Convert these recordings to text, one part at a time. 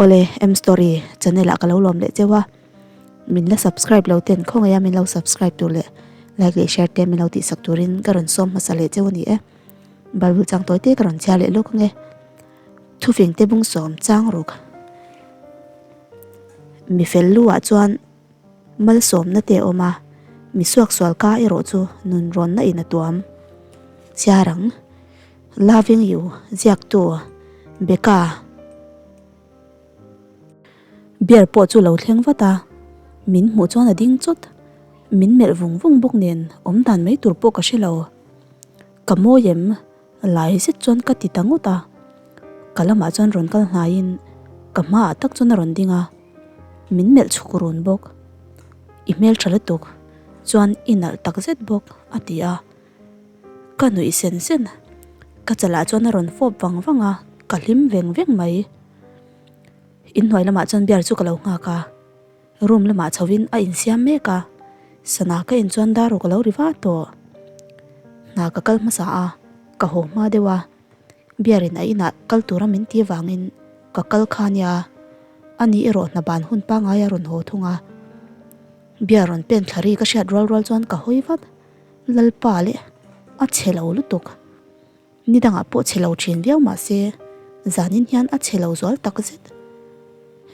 Awle, M Story channel ah ka lo lawm leh cheu a, min la subscribe lo ten khawngaih a min lo subscribe tur leh like leh share te min lo tihsak turin ka rawn sawm hmasa leh cheu a ni e. Bible chang tawi te ka rawn chhiar leh lawk ange. Thufing te bung sawm chang ruk. Mi fel lu ah chuan malsawmna te a awm a, mi suaksual ka erawh chu nun rawnna in a tuam. Chhiar ang. Loving you ziaktu Becca Beer pawh chu lo thleng vat a, min hmuh chuan a ding chawt. Min melh vung vung bawk nen awm dan mai tur pawh ka hre lo. Ka mawi em? Lai zet chuan ka ti ta ngawt a. Ka lamah chuan rawn kal hnaiin ka hmaah tak chuan a rawn ding a, min melh chhuk run bawk. I hmeltha lutuk chuan i nalh tak zet bawk a ti a. Ka nuih sen sen. Ka chalah chuan a rawn fawp vang vang a, ka hlim veng veng mai. Inhnuai lamah chuan beer chu ka lo nghak a, room lamah chhoin a insiam mek a, sana ka en chuan dar aw ka lo ri va tawh. Hna ka kal hmasa a, ka haw hma deuh a, beer in a inah kal tura min ti vangin ka kal kha nia, ani erawh hna ban hun pangngai a rawn haw thung a. Beer rawn pen thla ri ka hriat rual rual chuan ka hawi vat. Lalpa leh a chhe lo lutuk. Ni dangah pawh chhe lo thin viau mah se, zanin hian a chhe lo zual tak zet.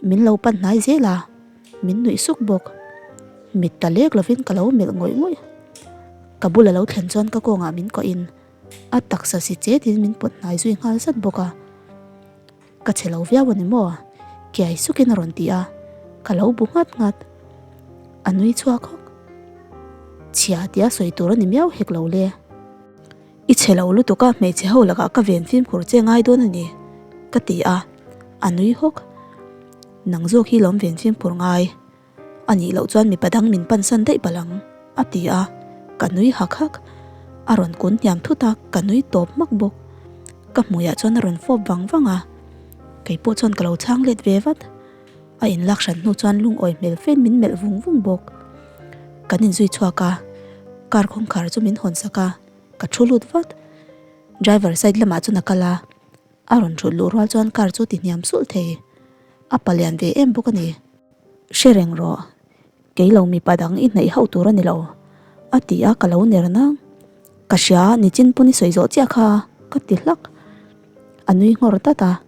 Min lo pan hnai zel a, min nuih suk bawk. Mit ta lek lovin ka lo melh ngawih ngawih. Ka bula lo thlen chuan ka kawngah min kawhin a taksa si chetin min pawt hnai zui nghal zat bawk a. Ka chhe lo viau a ni maw? Kiai sukin a rawn ti a, ka lo bu nghat nghat. A nui chhuak hawk. Chhia tia sawi tur a ni miau hek lo le. I chhe lo lutuk a, hmeichhe ho lakah ka ven fimkhur che ngai dawn a ni, ka ti a, a nui hawk. Nang zawk hi lawm ven fimkhur ngai. A nih loh chuan mipa dang min pansan daih palh ang, a ti a, ka nui hak hak. A rawn kun hniam thut a, ka nui tawp hmak bawk. Ka hmuiah chuan a rawn fawp vang vang a, kei pawh chuan ka lo chhang let ve vat. A inlak hran hnu chuan lungawi hmel fein min melh vung vung bawk. Kan inzui chhuak a, car kawngkhar chu min hawn sak a, ka thu lut vat. Driver side lamah chuan a kal a, a rawn thut luh rual chuan car chu ti hniam sulh thei. A palian ve em bawk a ni. Hre reng rawh, kei lo mipa dang i hnaih hauh tur a ni lo, a ti a ka lo ner nang. Ka hria, nichin pawn i sawi zawh chiah kha, ka ti hlak. A nui nghawr dat a,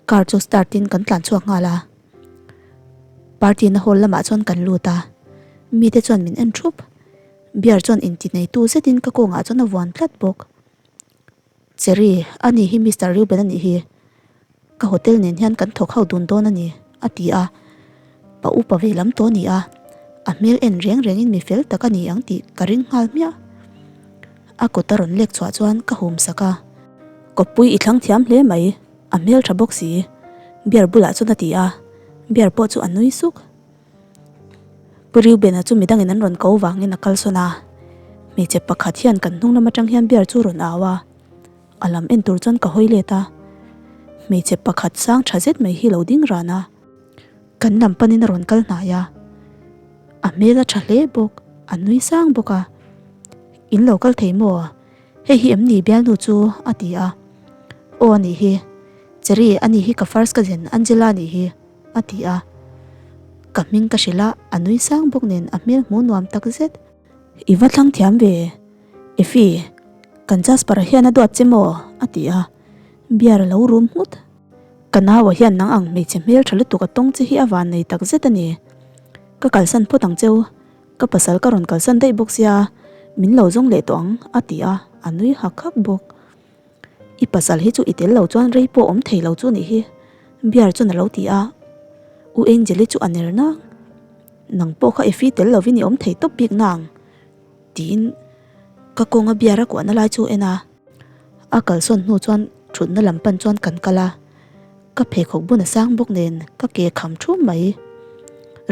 car chu start in kan tlan chhuak nghal a. Party na hall lamah chuan kan lut a, mite chuan min en thup. Beer chuan inti neitu zetin ka kawngah chuan a vuan tlat bawk. Cherry, a ni hi Mister Reuben a nih hi. Ka hotel nen hian kan thawk ho dun dawn a ni, a ti a. Pa upa ve lam tawh a ni a, a hmel en reng rengin mi fel tak a ni ang tih ka ring nghal hmiah. A kut a rawn lek chhuah chuan ka hum sak a. Kawppui i thlang thiam hle mai, a hmel tha bawk si, beer bulah chuan a ti a, beer pawh chu a nui suk. Pu Reuben-a chu midangin an rawn ko vangin a kalsawn a, hmeichhe pakhat hian kan hnung lam atang hian beer chu rawn au a, a lam en tur chuan ka hawi let a, hmeichhe pakhat sang tha zet mai hi lo ding ran a, kan lam panin a rawn kal hnai a, a hmel a tha hle bawk, a nui sang bawk a, In lo kal thei maw? Hei hi em ni bialnu chu? a ti a, Aw a nih hi, Cherry a nih hi ka first cousin Angela a nih hi. A ti a. Ka hming ka hrilh a, a nui sang bawk nen a hmel hmuh nuam tak zet. I va thlang thiam ve, Effie, kan Jasper-a hian a duat che maw? a ti a, beer a lo rum nghut. Ka naua hian nang ang hmeichhe hmel tha lutuk a tawng che hi a van nei tak zet a ni. Ka kalsan phawt ang cheu, ka pasal ka rawn kalsan daih bawk sia, min lo zawng leh tawh ang, a ti a, a nui hak hak bawk. I pasal hi chu i tel lo chuan rei pawh awm thei lo chu nih hi, Bear chuan a lo ti a. U Angel-i chu a ner nang. Nang pawh kha Effie tel lovin i awm thei tawp bik nang, tiin ka kawnga Bear a kuahna lai chu en a. A kalsawn hnu chuan thutna lam pan chuan kan kal a, ka pheikhawk bun a sang bawk nen ka ke kham thum mai.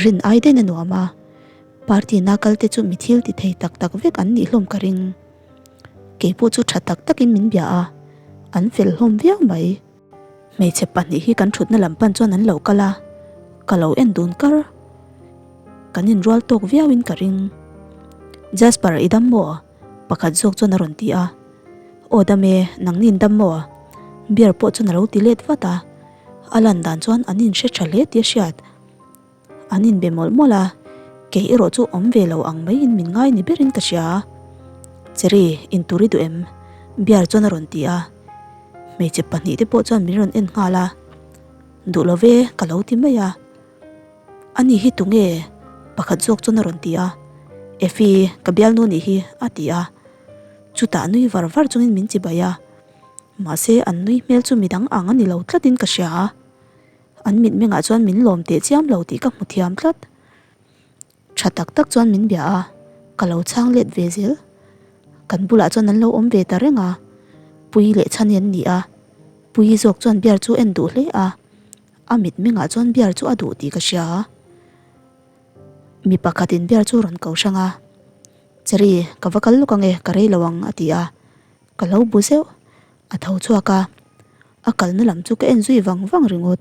Rin ai daih na nuam a, party na kal te chu mi thil ti thei tak tak vek an nih hlawm ka ring. Keipawh chu tha tak takin min bia a, an fel hlawm viau mai. Hmeichhe pahnih hi kan thutna lam pan chuan an lo kal a, ka lo en dun kar. Kan inrual tawk viauin ka ring. Jasper i dam maw? Pakhat zawk chuan a rawn ti a. Aw dam e, nangni in dam maw? Beer pawh chuan a lo ti let vat a. A lan dan chuan an inhre tha hle tih a hriat. An inbe mawlh mawlh a, kei erawh chu awm ve lo ang maiin min ngai ni berin ka hria. Cherry, intur i duh em? Bear chuan a rawn ti a. Hmeichhe pahnihte pawh chuan min rawn en nghal a. Duh lo ve, ka lo ti mai a. Ani hi tunge? Pakhat zawk chuan a rawn ti a. Effie, ka bialnu nih hi, a ti a. Chutah nui var var chungin min chibai a. Mahse, an nui hmel chu midang ang a ni lo tlatin ka hria a. An mitmengah chuan min lawm teh chiam lo tih ka hmu thiam tlat. Tha tak tak chuan min bia a, ka lo chhang let ve zel. Kan bulah chuan an lo awm ve ta reng a, Puii leh Chhani an ni a. Puii zawk chuan beer chu en duh hle a, a mitmengah chuan beer chu a duh tih ka hria. Mi pakhatin beer chu rawn ko hrang a, Cherry, ka va kal lawk ange, ka rei lo ang a ti a, ka lo bu zeuh. A tho chhuak a, a kalna lam chu ka en zui vang vang ringawt.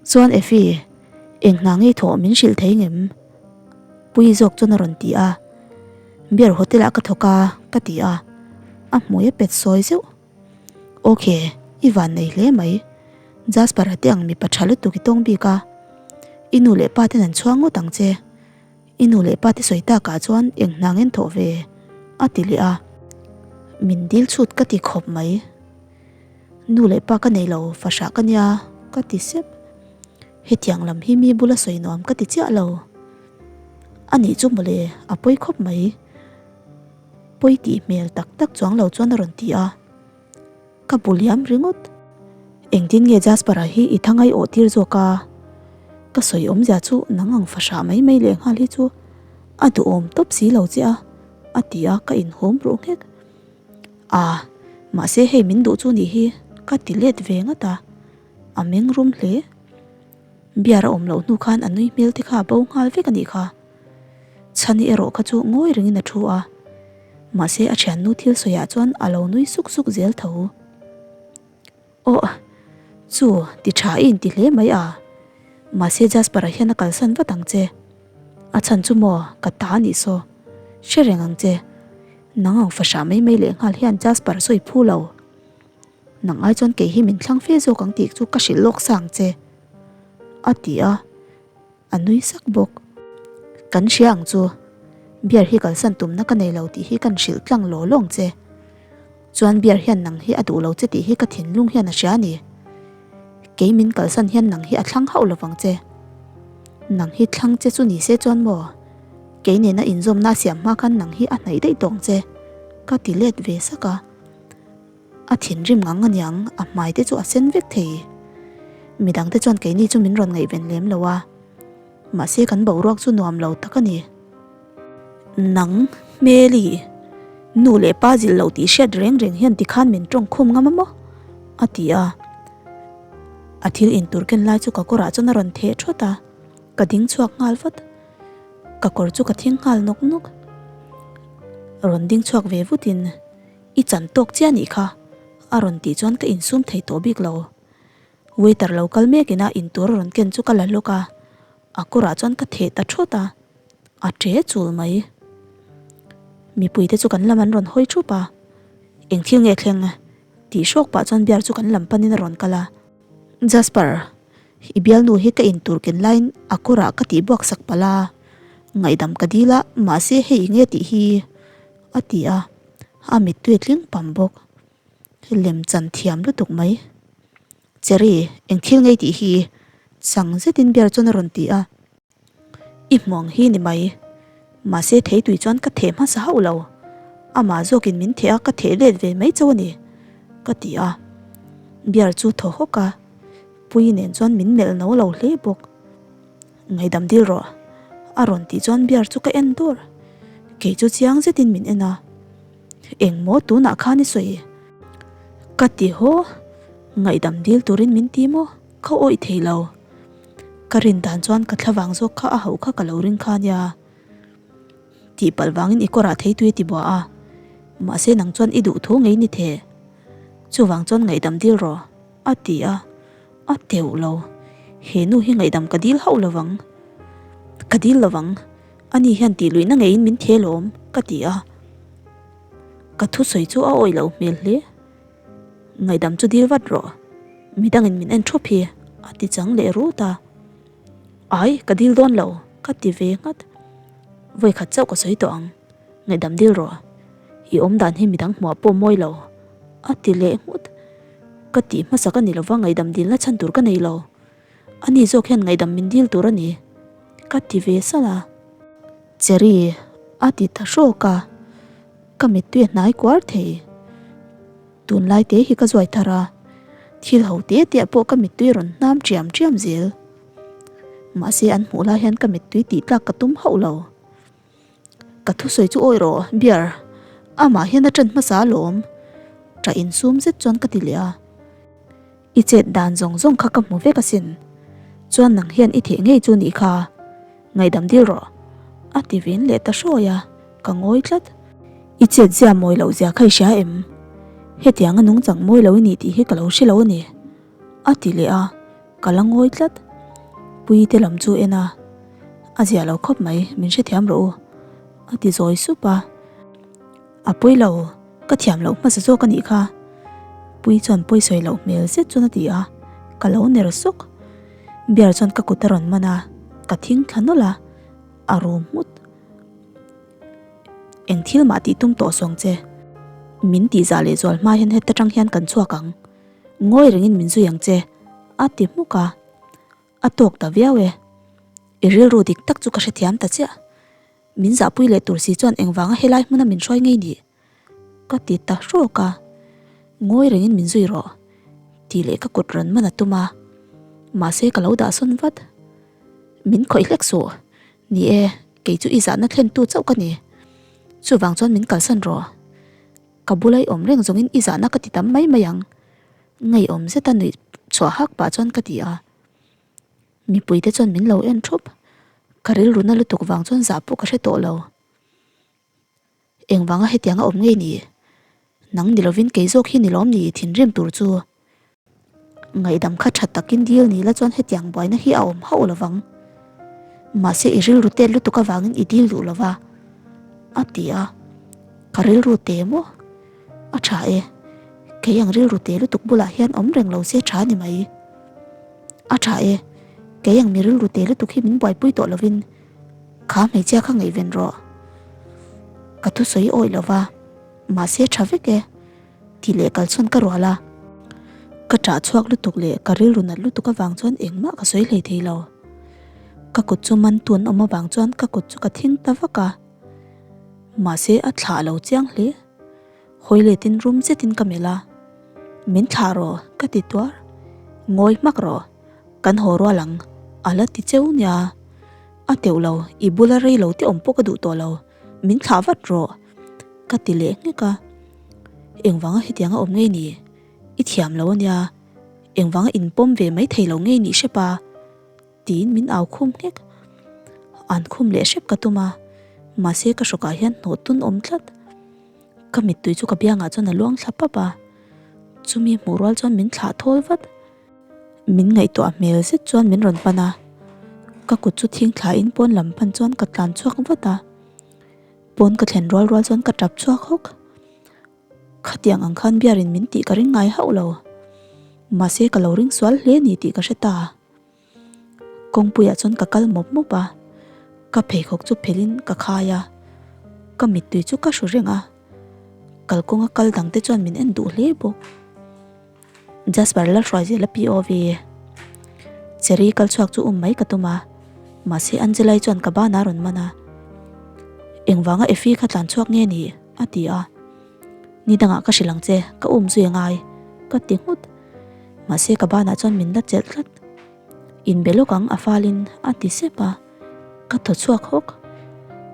Chuan Effie, eng hna ngei thawh min hrilh thei ngem? Puii zawk chuan a rawn ti a. Beer hotel ah ka thawk a, ka ti a. A hmui a pet sawi zeuh. Ok, i van nei hle mai. Jasper-a te ang mipa tha lutuk i tawng bik a. I nu leh pa ten an chhuang ngawt ang che. I nu leh pa te sawi takah chuan eng hna ngen thawh ve? a ti leh a. Min dil chhut ka ti khawp mai. Nu leh pa ka nei lo, fahrah ka nia ka ti sep. Hetiang lam hi mi bula sawi nuam ka ti chiah lo. A nih chu mawle, a pawi khawp mai. Pawi tih hmel tak tak chuang lo chuan a rawn ti a. Ka bu liam ringawt. Engtin nge Jasper-a hi i thangai awh tir zawk a? Ka sawi awmzia chu nang ang fahrah mai mai leh nghal hi chu a duhawm tawp si lo che a, a ti a, ka inhawm ruh nghek. A, mahse hei min duh chu nih hi ka ti let ve ngat a, a meng rum hle. Beer a awm loh hnu khan a nui hmel te kha a bo nghal vek a nih kha. Chhani erawh kha chu ngawi rengin a thu a, mahse a thiannu thil sawiah chuan a lo nui suk suk zel tho. Aw, chu ti tha i inti hle mai a, mahse Jasper-a hian a kalsan vat ang che. A chhan chu maw ka ta a nih saw, hre reng ang che. Nang ang fahrah mai mai lehnghal hian Jasper sawi phu lo. Nang ai chuan kei hi min thlang fe zawk ang tih chu ka hrilh lawk sa ang che, a ti a. A nui sak bawk. Kan hria ang chu, beer hi kalsan tumna ka nei lo tih hi kan hrilh tlang law lawng che. Chuan beer hian nang hi a duh lo che tih hi ka thinlung hian a hria a ni. Kei min kalsan hian nang hi a thlang hauh lovang che. Nang hi thlang che chu ni se chuan maw? Kei nena inzawmna a siam hma khan nang hi a hnaih daih tawng che. Ka ti let ve sak a. A thinrim ngang aniang, a hmai te chu a sen vek thei. Midang te chuan keini chu min rawn ngaihven lem lo a, mahse kan boruak chu nuam lo tak a ni. Nang, Hmeli, nu leh pa zilh loh tih hriat reng reng hian tikhan min tawng khum ngam a maw? a ti a. A thil intur ken lai chu ka kawrah chuan a rawn theh thawt a, ka ding chhuak nghal vat. Ka kawr chu ka thing nghal nawk nawk. Rawn ding chhuak ve vutin. I chan tawk chiah nih kha, a rawn tih chuan ka insum thei tawh bik lo. Waiter lo kal mek ina intur a rawn ken chu ka la lawk a, a kawrah chuan ka theh ta thawt a, a ṭe chul mai. Mipuite chu kan lam an rawn hawi thup a, Eng thil nge thleng? tih hrawk pah chuan beer chu kan lam panin a rawn kal a. Jasper, i bialnu hi ka intur ken laiin a kawrah ka tih buak sak palh a, ngaihdam ka dil a, mahse hei enge tih hi? a ti a, a mittui a tling pam bawk. Lem chan thiam lutuk mai. Cherry, eng thil ngei tih hi? Chang zetin beer chuan a rawn ti a. I hmuang hi ni mai. Mahse theitui chuan ka theh hmasa hauh lo. Amah zawkin min theh a, ka theh let ve mai chauh a ni, ka ti a. Beer chu thaw hawk a, Puii nen chuan min melh no lo hle bawk. Ngaihdam dil rawh. A rawn tih chuan beer chu ka en dawr. Kei chu chiang zetin min en a. Eng maw tunah khan i sawi? Ka ti haw. Ngaihdam dil turin min ti maw? Ka awih thei lo. Ka rin dan chuan ka thlavang zawk kha a hauh kha ka lo ring kha nia. Tihpalh vangin i kawrah theitui a ti buah a. Mahse nang chuan i duh thu ngei ni the. Chuvang chuan ngaihdam dil rawh. A ti a. A teuh lo. He nu hi ngaihdam ka dil hauh lovang. Ka dil lovang. Ani hian tih luihna ngeiin min thel awm, ka ti a. Ka thusawi chu a awih loh hmel hle. Ngaihdam chu dil vat rawh. Midangin min en thup hi. A ti chang leh rut a. Ai, ka dil dawn lo, ka ti ve nghat. Vawikhat chauh ka sawi tawh ang, ngaihdam dil rawh. I awm dan hi midang hmuah pawh mawi lo, a ti leh nghut. Ka tih hmasa ka ni lova ngaihdam dilna chhan tur ka nei lo. Ani zawk hian ngaihdam min dil tur a ni, ka ti ve salh a. Cherry, a ti ta hrawk a, ka mittui a hnai kuar thei. Tunlai te hi ka zuai thar a, thil ho te te ah pawh ka mittui rawn hnam ṭiam ṭiam zel. Mahse an hmuh lai hian ka mittui tih tlak ka tum hauh lo. Ka thusawi chu awi rawh, Bear, amah hian a ṭan hmasa alawm, ṭah insum zet chuan ka ti leh a. I chet dan zawng zawng kha ka hmu vek asin, chuan nang hian i theh ngei chu nih kha, ngaihdam dil rawh, a ti vin leh ta hrawi a, ka ngawi tlat. I chet zia mawi loh zia kha i hria em? Hetiang a nungchang mawi lo i nih tih hi ka lo hre lo a ni, a ti leh a, ka la ngawi tlat. Puite lam chu en a, a zia lo khawp mai, min hrethiam rawh u, a ti zawi sup a. A pawi lo, ka thiam loh hmasa zawk a nih kha. Pui chuan pawi sawi loh hmel zet chuan a ti a, ka lo ner sawk. Bear chuan ka kut a rawn man a, ka thing thla nawlh a, a rum nghut. Eng thil mah tih tum tawh suang che. Min tih zah leh zual hma hian heta tang hian kan chhuak ang. Ngawi rengin min zui ang che, a ti hmuk a. A tawk ta viau e. I rilru dik tak chu ka hrethiam ta chiah. Min zahpui leh tur si chuan engvanga helai hmuna min hruai ngei nih? Ka ti ta hrawk a, ngawi rengin min zui rawh tih leh ka kut rawn man a tum a, mahse ka lo dah sawn vat. Min khawih hlek suh, ni e, kei chu i zahna thlentu chauh ka ni. Chuvang chuan min kalsan rawh. Ka bula i awm reng zawngin i zahna ka ti tam mai mai ang, ngeiawm zeta nuih chhuah hak pah chuan ka ti a. Mipuite chuan min lo en thup. Ka rilru na lutuk vang chuan zah pawh ka hre tawh lo. Engvanga hetianga awm ngei ni? Nang ni lovin kei zawk hi ni lawm ni thinrim tur chu? Ngaihdam kha tha takin dil ni la chuan hetiang buaina hi a awm hauh lovang. Mahse i rilru tet lutuk avangin i dil duh lova, a ti a. Ka rilru te maw? A tha e. Kei ang rilru te lutuk bulah hian awm reng lo se tha ni mai. A tha e, kei ang mi rilru te lutuk hi min buaipui tawh lovin kha hmeichhia kha ngaihven rawh. Ka thusawi awih lova, mahse tha vek e, tih leh kalchhawn ka rual a. Ka ṭah chhuak lutuk leh ka rilru nat lutuk avang chuan engmah ka sawi hlei thei lo. Ka kut chu man tun awm avang chuan ka kut chu ka thing ta vak a, mahse a thlah lo chiang hle. Hawi letin rum zetin ka melh a, Min thlah rawh ka ti tuar, Ngawi hmak rawh, kan haw rual ang a la ti cheu nia. A teuh lo, i bula rei lo te awm pawh ka duh tawh lo, min thlah vat rawh ka ti leh nghek a. Engvanga hetianga awm ngei ni? I thiam lo ania, engvanga inpawm ve mai thei lo ngei nih hrep a? Tiin min au khum nghek. An khum leh hrep ka tum a, mahse ka hrawkah hian hnawh tun awm tlat. Ka mittui chu ka biangah chuan a luang thla pap a, chumi hmuh rual chuan min thlah thawl vat. Min ngaihtuah hmel zet chuan min rawn pan a, ka kut chu thing thlain pawn lam pan chuan ka tlan chhuak vat a. Pawn ka thlen rual rual chuan ka tap chhuak hawk. Khatiang ang khan biarin min tih ka ring ngai hauh lo. Mahse ka lo ring sual hle ni tih ka hre ta. Kawngpuiah chuan ka kal mawp mawp a, ka pheikhawk chu phelhin ka khai a, ka mittui chu ka hru reng a, kalkawnga kal dangte chuan min en duh hle bawk. Jasper Lalhruaizela POV Cherry kal chhuak chu um mai ka tum a, mahse Angela-i chuan ka banah a rawn man a, Engvanga Effie kha tlan chhuak nge ni? a ti a. Ni dangah ka hrilh ang che, ka um zui a ngai, ka ti nghut. Mahse ka banah chuan min la chelh tlat. Inbe lawk ang a falin a ti sep a, ka thaw chhuak hawk.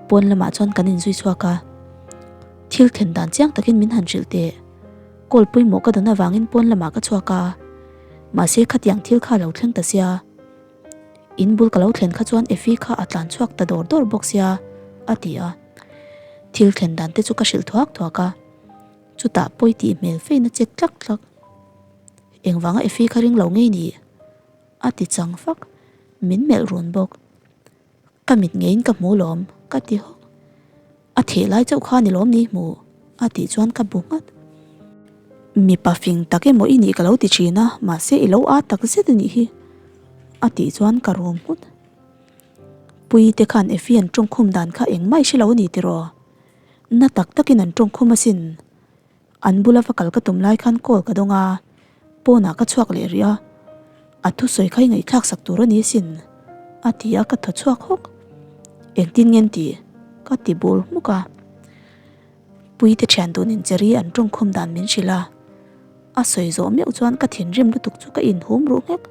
Pawn lamah chuan kan inzui chhuak a, thil thlen dan chiang takin min han hrilh teh. Call pawimawh ka dawn avangin pawn lamah ka chhuak a, mahse khatiang thil kha a lo thleng ta sia. In bul ka lo thlen kha chuan Effie kha a tlan chhuak ta dawr dawr bawk sia, a ti a. Thil thlen dan te chu ka hrilh thuak thuak a, chutah pawi tih hmel fein a chek tlak tlak. Engvanga Effie kha ring lo ngei ni? A ti chang fak, min melh run bawk. Ka mit ngeiin ka hmu lawm, ka ti hawk. A theh lai chauh kha ni lawm ni hmu? A tih chuan ka bu nghat. Mipa fing tak emaw i nih ka lo ti thin a, mahse i lo â tak zet a nih hi. A tih chuan ka rum nghut. Puii te khan Effie an tawngkhum dan kha engmah i hre lo a ni tiraw? Na tak takin an tawngkhum asin. An bula va kal ka tum lai khan call ka dawng a, pawnah ka chhuak leh rih a, a thusawi kha i ngaihthlak sak tur a ni asin, a ti a, ka thaw chhuak hawk. Engtin nge an tih? Ka ti bul hmuk a. Puite thian dunin Cherry an tawngkhum dan min hrilh a, a sawi zawh meuh chuan ka thinrim lutuk chu ka inhum ruh nghek.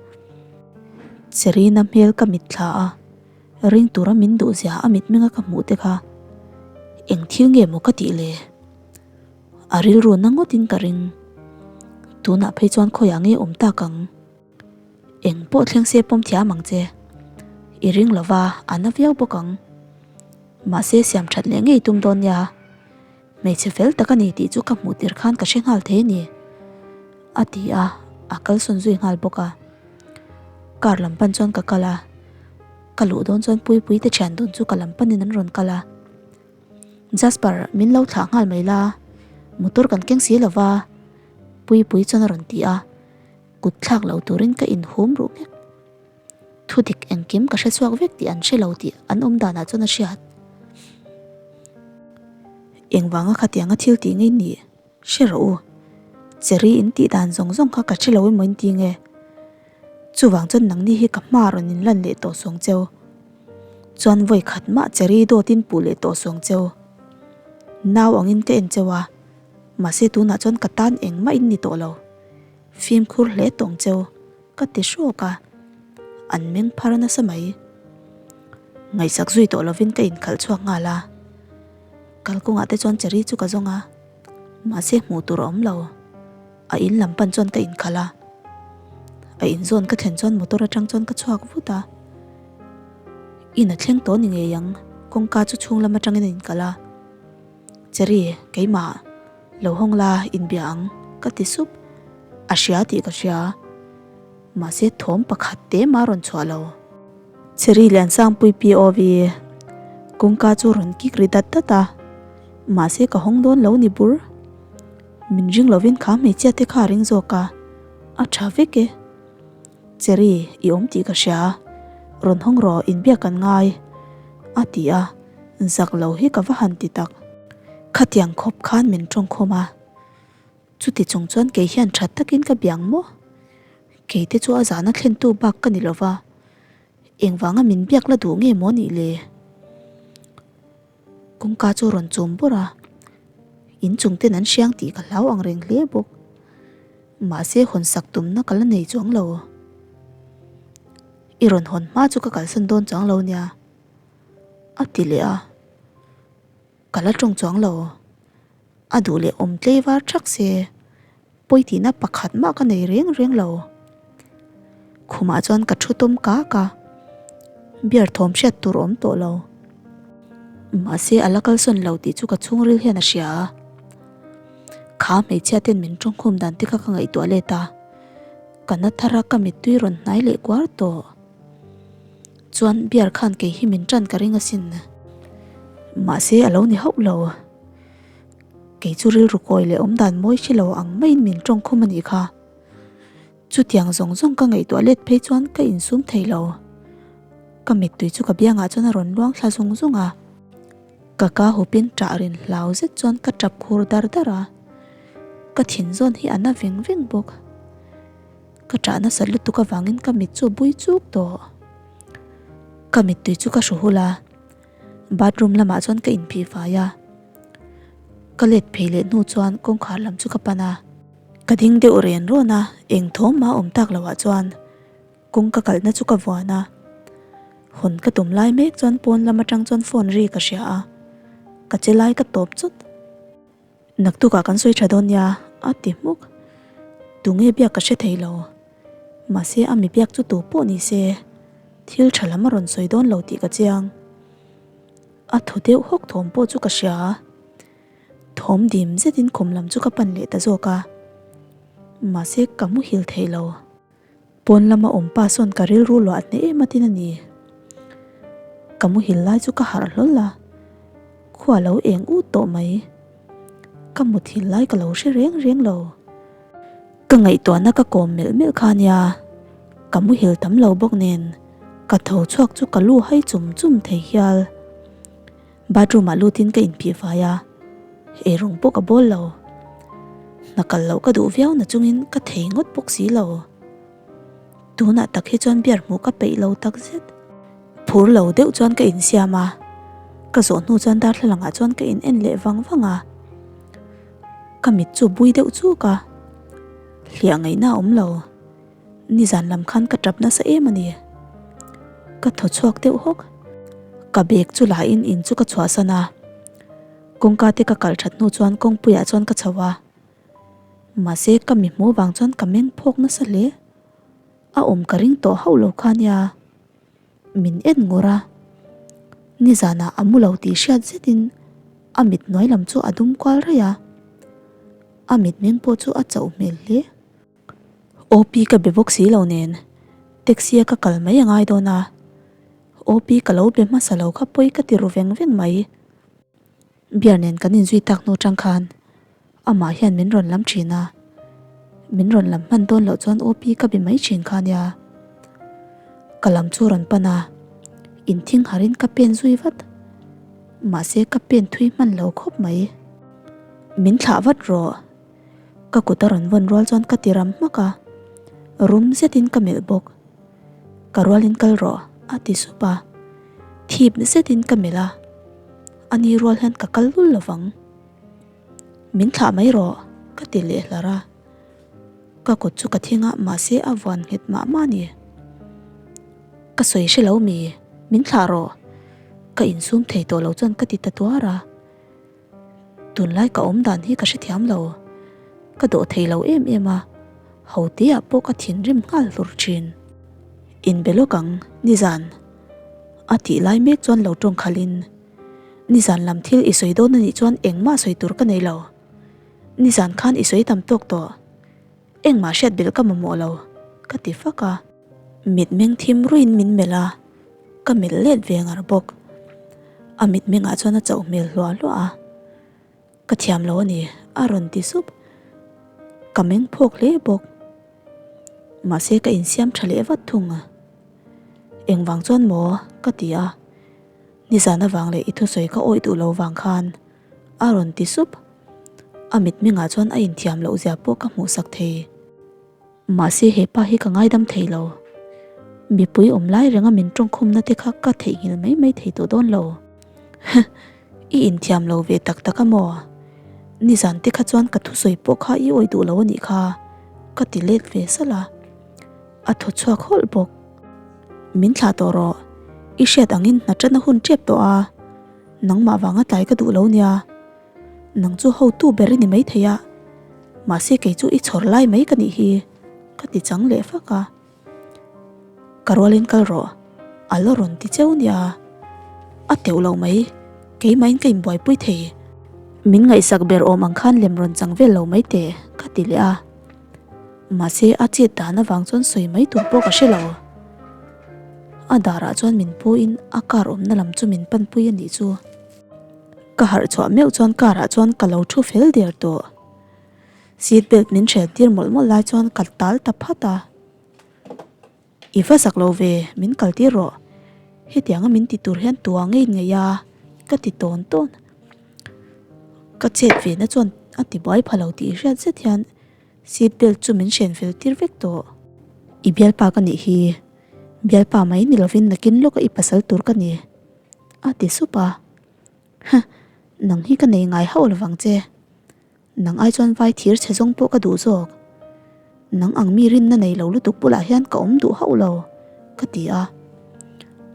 Cherry-na hmel ka mitthla a, ring tura min duh zia a mitmenga ka hmuh te kha eng thil nge maw ka tih le? A rilru na ngawtin ka ring. Tunah phei chuan khawiah nge awm tak ang? Eng pawh thleng se pawm thiam ang che. I ring lo va, a na viau bawk ang. Mahse siam that leh ngei tum dawn nia. Hmeichhe fel tak a ni tih chu ka hmuh tir khan ka hre nghal thei a ni. A ti a, a kalsawn zui nghal bawk a. Car lam pan chuan ka kal a. Ka luh dawn chuan Puipuii te thian dun chu ka lam panin an rawn kal a. Jasper, min lo thlah nghal mai la, motor kan keng si lova, Puipui chuan a rawn ti a, kut thlak lo turin ka inhum ruh nghek. Thudik engkim ka hre chhuak vek tih an hre lo tih an awm danah chuan a hriat. Engvanga khatianga thil tih ngei nih? Hre rawh u, Cherry in tih dan zawng zawng kha ka hre lo emaw in ti nge? Chuvang chuan nangni hi ka hma rawn in lan leh tawh suang cheu. Chuan vawi khat mah Cherry dawt in puh leh tawh suang cheu. Nau angin ka en cheu a, mahse tunah chuan ka tan engmah in ni tawh lo. Fimkhur hle tawng cheu, ka ti hrawk a, an meng phar nasa mai. Ngaihsak zui tawh lovin ka inkhalh chhuak nghal a. Kalkawngah te chuan Cherry chu ka zawng a, mahse hmuh tur a awm lo. A in lam pan chuan ka inkhalh a, a in zawn ka thlen chuan motor atang chuan ka chhuak vut a. In a thleng tawh ni ngei ang, kawngka chu chhung lam atangin a inkalh a. Cherry, keimah, lo hawng la, inbia ang, ka ti sup. A hria tih ka hria. Mahse thawm pakhat te mah rawn chhuah lo. Cherry Liansangpui POV kawngka chu rawn kik ri dat dat a, mahse ka hawng dawn lo ni bur. Min ring lovin kha hmeichhia te kha a ring zawk a, a tha vek e. Cherry, i awm tih ka hria, rawn hawng rawh inbiak kan ngai, a ti a, zak lo hi ka va han ti tak. Khatiang khawp khan min tawngkhawm a. Chuti chung chuan kei hian that takin ka biang maw? Keite chu a zahna thlentu bak ka ni lova, engvanga min biak la duh nge maw nih le? Kawngka chu rawn chum bawrh a, inchung ten an hriang tih ka hlau ang reng hle bawk. Mahse hawn sak tumna ka la nei chuang lo. I rawn hawn hma chu ka kalsan dawn chuang lo nia, a ti leh a. Ka la tawng chuang lo. A duh leh awm tlei var thak se, pawi tihna pakhat mah ka nei reng reng lo. Khumah chuan ka thu tawm kak a, beer thawm hriat tur awm tawh lo. Mahse a la kalsawn lo tih chu ka chhungril hian a hria a. Kha hmeichhia ten min tawngkhum dan te kha ka ngaihtuah let a, ka na thar a ka mittui rawn hnai leh kuar tawh. Chuan beer khan kei hi min tan ka ring asin. Mahse a lo ni hauh lo. Kei chu rilru kawi leh awm dan mawi hre lo ang maiin min tawngkhum a nih kha. Chutiang zawng zawng ka ngaihtuah let phei chuan ka insum thei lo. Ka mittui chu ka biangah chuan a rawn luang thla zung zung a. Ka ka hupin ṭah rin hlau zet chuan ka ṭap khur dar dar a. Ka thin zawn hi a na veng veng bawk. Ka ṭah nasat lutuk avangin ka mit chu a bui chuk tawh. Ka mittui chu ka hru hul a. Bathroom lamah chuan ka inphih fai a, ka let phei leh hnu chuan kawngkhar lam chu ka pan a. Ka ding deuh ren rawn a, eng thawm mah awm tak loh ah chuan kawng ka kalhna chu ka vuan a. Hawn ka tum lai mek chuan pawn lam atang chuan phone ri ka hria a, ka che lai ka tawp chawt. Naktukah kan sawi tha dawn nia, a ti hmuk. Tunge biak ka hre thei lo. Mahse a mi biak chu tu pawh ni se, thil tha lam a rawn sawi dawn lo tih ka chiang. A thaw deuh hawk thawm pawh chu ka hria. Thawm dim zetin khum lam chu ka pan leh ta zawk a. Mahse ka muhil thei lo. Pawn lama awm pa sawn ka rilru luah hneh em atin a ni. Ka muhil lai chu ka harh hlawl a, khua lo eng ut tawh mai. Ka muthil lai ka lo hre reng reng lo. Ka ngaihtuahna ka kawm melh melh kha nia. Ka muhil tam lo bawk nen ka tho chhuak chu ka lu hai chum chum thei hial. Bathroom ah lutin ka inphih fai a, eirawng pawh ka bawl lo. Hna kal loh ka duh viau na chungin ka thei ngawt bawk si lo. Tunah tak hi chuan beer hmuh ka peih lo tak zet. Phur lo deuh chuan ka insiam a, ka zawh hnu chuan darthlalang ah chuan ka in en leh vang vang a. Ka mit chu bui deuh chuk a, hliah ngaihna a awm lo. Nizan lam khan ka tap nasa em a ni. Ka thaw chhuak deuh hawk. Ka bag chu la in in chu ka chhuahsan a. Kawngka te ka kalh that hnu chuan kawngpuiah chuan ka chho a. Mahse ka mi hmuh vang chuan ka meng phawk nasa hle. A awm ka ring tawh hauh lo kha nia. Min en ngawr a. Nizanah a mu lo tih hriat zetin a mit hnuai lam chu a dum kual raih a. A mitmeng pawh chu a chauh hmel hle. OP ka be bawk si lo nen taxi a ka kal mai a ngai dawn a, OP ka lo be hmasa lo kha pawi ka ti ru veng veng mai. Beer nen kan inzui tak hnu tang khan amah hian min rawn lam thin a, min rawn lam hman dawn loh chuan OP ka be mai thin kha nia. Ka lam chu rawn pan a, inthing harin ka pen zui vat, mahse ka pen thui hman lo khawp mai. Min thlah vat rawh. Ka kut a rawn vawn rual chuan ka ti ram hmak a, rum zetin ka melh bawk. Ka rualin kal rawh a ti sup a, thip zetin ka melh a, a ni rual hian ka kal lul lovang. Min thlah mai rawh ka ti leh hlar a, ka kut chu ka thing a mahse a vuan nghet mah mah a ni. Ka sawi hre lo mi, min thlah rawh ka insum thei tawh lo chuan ka ti ta tuar a. Tunlai ka awm dan hi ka hrethiam lo, ka dawh thei lo em em a, ho teah pawh ka thinrim nghal hlur thin. Inbe lawk ang, nizan. A tih lai mek chuan lo tawng khalhin, Nizan lam thil i sawi dawn a nih chuan engmah sawi tur ka nei lo. Nizan khan i sawi tam tawk tawh. Engmah hriat belh ka mamawh lo, ka ti fak a. Mitmeng thim ruiin min melh a, ka melh let ve ngar bawk. A mitmengah chuan a chauh hmel hluah hluah a, Ka thiam lo a ni, a rawn ti sup. Ka meng phawk hle bawk. Mahse ka insiam tha leh vat thung a. Engvang chuan maw? ka ti a. Nizan avang leh i thusawi ka awih duh lo vang khan, a rawn ti sup. A mitmengah chuan a inthiam loh zia pawh ka hmuhsak thei. Mahse he pa hi ka ngaidam thei lo. Mipui awm lai renga min tawngkhumna te kha ka theihnghilh mai mai thei tawh dawn lo. Huh! I inthiam lo ve tak tak a maw? Nizan te kha chuan ka thusawi pawh kha i awih duh lo a nih kha, ka ti let ve salh a. A thaw chhuak hawlh bawk. Min thlah tawh rawh. I hriat angin hna ṭan a hun ṭep tawh a. Nangmah vanga tlai ka duh lo nia. Nang chu hotu ber i ni maithei a, mahse kei chu i chhawr lai mai ka nih hi, ka ti chang leh fak a. Ka rualin kal rawh, a la rawn ti cheu nia. A teuh lo mai, keimahin ka inbuaipui thei. Min ngaihsak ber awm ang khan lem rawn chang vel lo mai teh, ka ti leh a. Mahse a chet dan avang chuan sawi mai tur pawh ka hre lo. A darah chuan min puin a car awmna lam chu min panpui a nih chu. Ka harh chhuah meuh chuan car ah chuan ka lo thu fel der tawh. Seat belt min hrel tir mawlh mawlh lai chuan ka tal ta phat a. I va zak lo ve, min kal tir rawh. Hetianga min ti tur hian tua ngei ngei a, ka ti tawn tawn. Ka chet ve na chuan a ti buai pha lo tih hriat zet hian seat belt chu min hren fel tir vek tawh. I bialpa ka nih hi, bialpa mai ni lovin nakin lawka i pasal tur ka ni. A ti sup a, Huh, nang hi ka nei ngai hauh lovang che. Nang ai chuan vai thir chhe zawng pawh ka duh zawk. Nang ang mi rinna nei lo lutuk bulah hian ka awm duh hauh lo, ka ti a.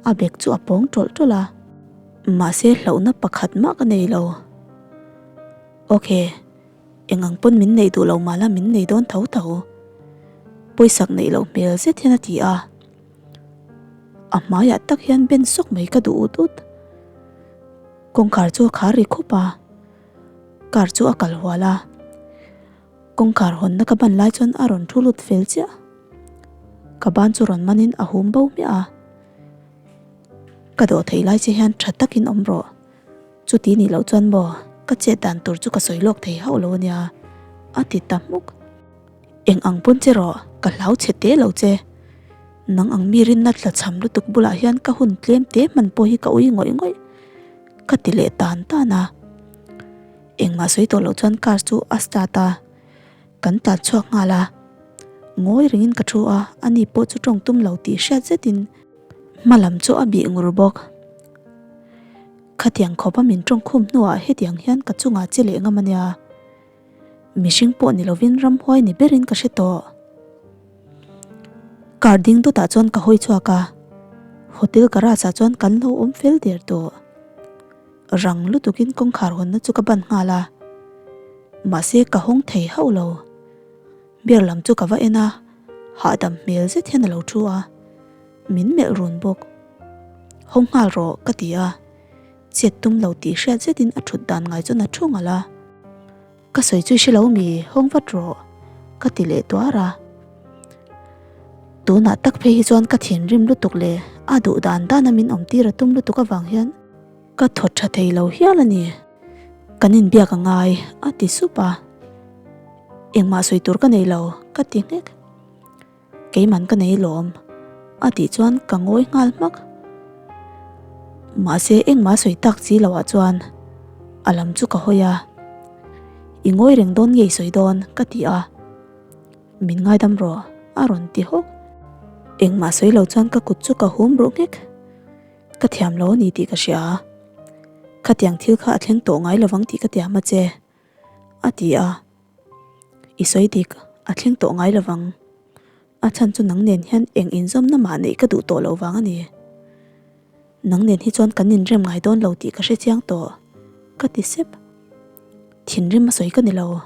A bag chu a pawng tawlh tawlh a. Mahse hlauhna pakhat mah ka nei lo. Ok, eng ang pawn min neih duh lo mahla min nei dawn tho tho. Pawisak neih loh hmel zet hian a ti a. A hmaiah tak hian ben sawk mai ka duh ut ut. Kawngkhar chu a khar ri khup a, car chu a kal hual a. Kawngkhar hawnna ka ban lai chuan a rawn thu lut fel chiah. Ka ban chu rawn manin a hum bo hmiah a. Ka dawh theih lai che hian tha takin awm rawh. Chuti nih loh chuan maw ka chet dan tur chu ka sawi lawk thei hauh lo ania a ti ta hmuk. Eng ang pawn che rawh ka hlau chhe te lo che. Nang ang mi rinna tla chham lutuk bulah hian ka hun tlem te hman pawh hi ka ui ngawih ngawih ka ti leh tan tan a. Engmah sawi tawh loh chuan car chu a start a, kan tlan chhuak nghal a. Ngawi rengin ka thu a, ani pawh chu tawng tum lo tih hriat zetin hma lam chu a bih ngur bawk. Khatiang khawpa min tawng khum hnuah hetiang hian ka chungah che leh ngam a nia. Mihring pawh ni lovin ramhuai ni berin ka hre tawh. Car ding dawtah chuan ka hawi chhuak a, hotel garage ah chuan kan lo awm fel der tawh. Rang lutukin kawngkhar hawnna chu ka ban nghal a, mahse ka hawng thei hauh lo. Beer lam chu ka va en a, hahdam hmel zet hian a lo thu a, min melh run bawk. Hawng nghal rawh ka ti a. Chet tum lo tih hriat zetin a thut dan ngai chuan a thu ngalh a. Ka sawi chu i hre lo mi, hawng vat rawh, ka ti leh tuar a. Tunah tak phei hi chuan ka thinrim lutuk leh a duh dan dana min awm tir a tum lutuk avang hian ka thaw tha thei lo hial a ni. Kan inbiak a ngai, a ti sup a. Engmah sawi tur ka nei lo, ka ti nghek. Keiman ka nei lawm a tih chuan ka ngawi nghal hmak. Mahse engmah sawi tak chi loh ah chuan a lam chu ka hawi a, I ngawi reng dawn nge i sawi dawn ka ti a, min ngaidam rawh a rawn ti hawk. Engmah sawi lo chuan ka kut chu ka hum ruh nghek, ka thiam lo a ni tih ka hria, khatiang thil kha a thleng tawh ngai lovang tih ka tiam a che a ti a. I sawi dik, a thleng tawh ngai lovang. A chhan chu nang nen hian eng inzawmna mah neih ka duh tawh loh vang a ni. Nang nen hi chuan kan inrem ngai dawn lo tih ka hre chiang tawh, ka ti sep. Thinrim a sawi ka ni lo.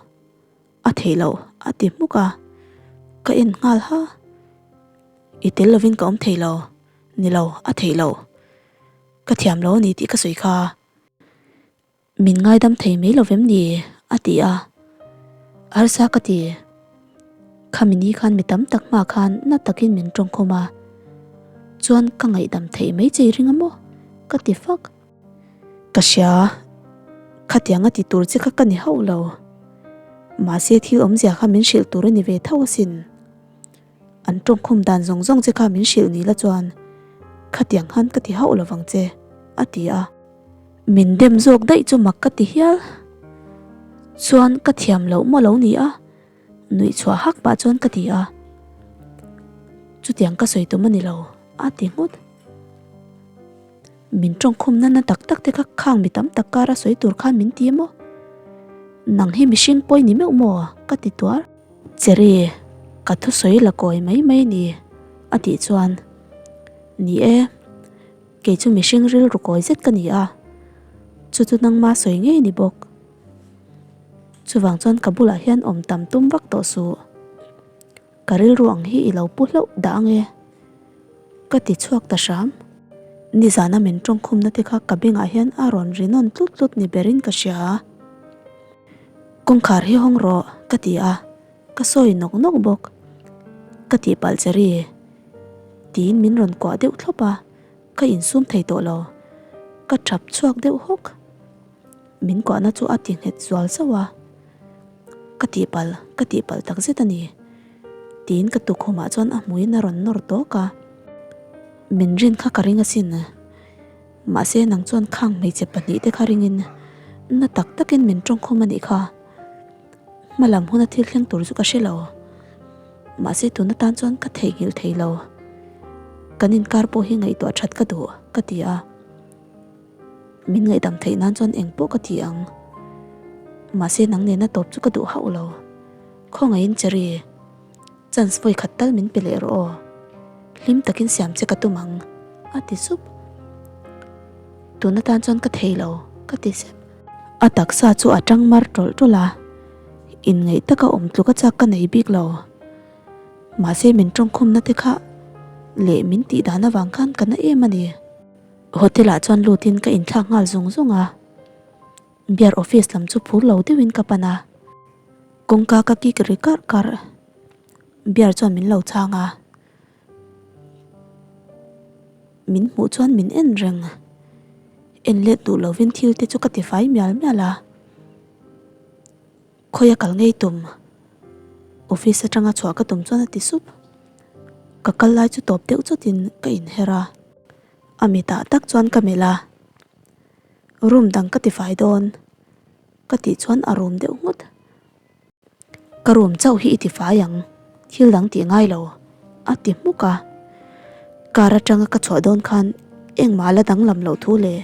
A theih loh, a ti hmuk a. Ka en nghal ha. I tel lovin ka awm thei lo. Ni lo, a theih loh. Ka thiam lo a ni tih ka sawi kha. Min ngaidam thei mai lo vem ni? a ti a. Harsa ka ti. Khami ni khan mi tam tak hma khan na takin min tawngkhawm a. Chuan ka ngaihdam theih mai che i ring a maw? ka ti fak. Ka hria. Khatiang a ti tur che kha ka ni hauh lo. Mahse thil awmzia kha min hrilh tur a ni ve tho asin. An tawngkhum dan zawng zawng che kha min hrilh ni la chuan khatiang khan ka ti hauh lovang che, a ti a. Min dem zawk daih chu mak ka ti hial. Chuan ka thiam loh maw lo ni a, nuih chhuah hak pah chuan ka ti a. Chutiang ka sawi tum a ni lo, a ti nghut. Min tawngkhum nana tak tak te kha khang mi tam tak kara sawi tur khan min ti maw? Nang hi mihring pawi ni meuh maw? ka ti tuar. Cherry, ka thusawi la kawi mai mai a ni, a tih chuan, Ni e, kei chu mihring rilru kawi zet ka ni a, chu chu nangma sawi ngei ni bawk. Chuvang chuan ka bulah hian awm tam tum vak tawh suh. Ka rilru ang hi i lo pu hlauh dah ang e. Ka ti chhuak ta hram. Nizana min tawngkhumna te kha ka bengah hian a rawn ri nawn tlut tlut ni berin ka hria. Kawngkhar hi hawng rawh ka ti a, ka sawi nawk nawk bawk. Ka tihpalh che ri. Tiin min rawn kuah deuh thlawp a, ka insum thei tawh lo. Ka thap chhuak deuh hawk. Min kuahna chu a ti nghet zual zauh a, Ka tihpalh, ka tihpalh tak zet a ni. Tiin ka tukhumah chuan a hmuiin a rawn nawr tawk a. Min rin kha ka ring asin. Mahse nang chuan khang hmeichhe pahnihte kha ringin na tak takin min tawngkhum a nih kha. Hma lam huna thil thleng tur chu ka hre lo. Mahse tun atan chuan ka theihnghilh thei lo. Kan inkar pawh hi ngaihtuah that ka duh, ka ti a. Min ngaihdam theih nan chuan eng pawh ka ti ang. Mahse nang nena tawp chu ka duh hauh lo. Khawngaihin Cherry, chance vawi khat tal min pe leh rawh aw. Hlim takin siam che ka tum ang, a ti sup. Tun atan chuan ka thei lo, ka ti sep. A taksa chu a tang mar tawlh tawlh a, inngaih taka awm tluka chak ka nei bik lo. Mahse min tawngkhumna te kha leh min tih dan avang khan ka na em a ni. Hotel ah chuan lutin ka inthlak nghal zung zung a, Beer office lam chu phur lo deuhin ka pan a, kawngka ka kik ri karh karh, Beer chuan min lo chhang a, min hmuh chuan min en reng, en let duh lovin thil te chu ka ti fai mial mial a. Khawi a kal ngei tum? Office atanga chhuah ka tum chuan a ti sup. Ka kal lai chu tawp deuh chawtin ka inher a, a mitah tak chuan ka melh a, Room dang ka tifai dawn ka tih chuan a rum deuh nghut. Ka room chauh hi i tifai ang, thil dang tih ngai lo a ti hmuk a. Car atanga ka chhuah dawn khan engmah la danglam loh thu leh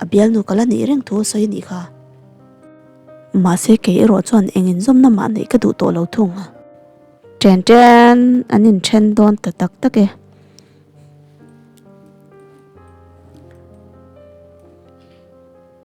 a bialnu ka la nih reng thu a sawi a nih kha. Mahse kei erawh chuan eng inzawmna mah neih ka duh tawh lo thung. Ṭen ṭen an inṭhen dawn ta tak tak e.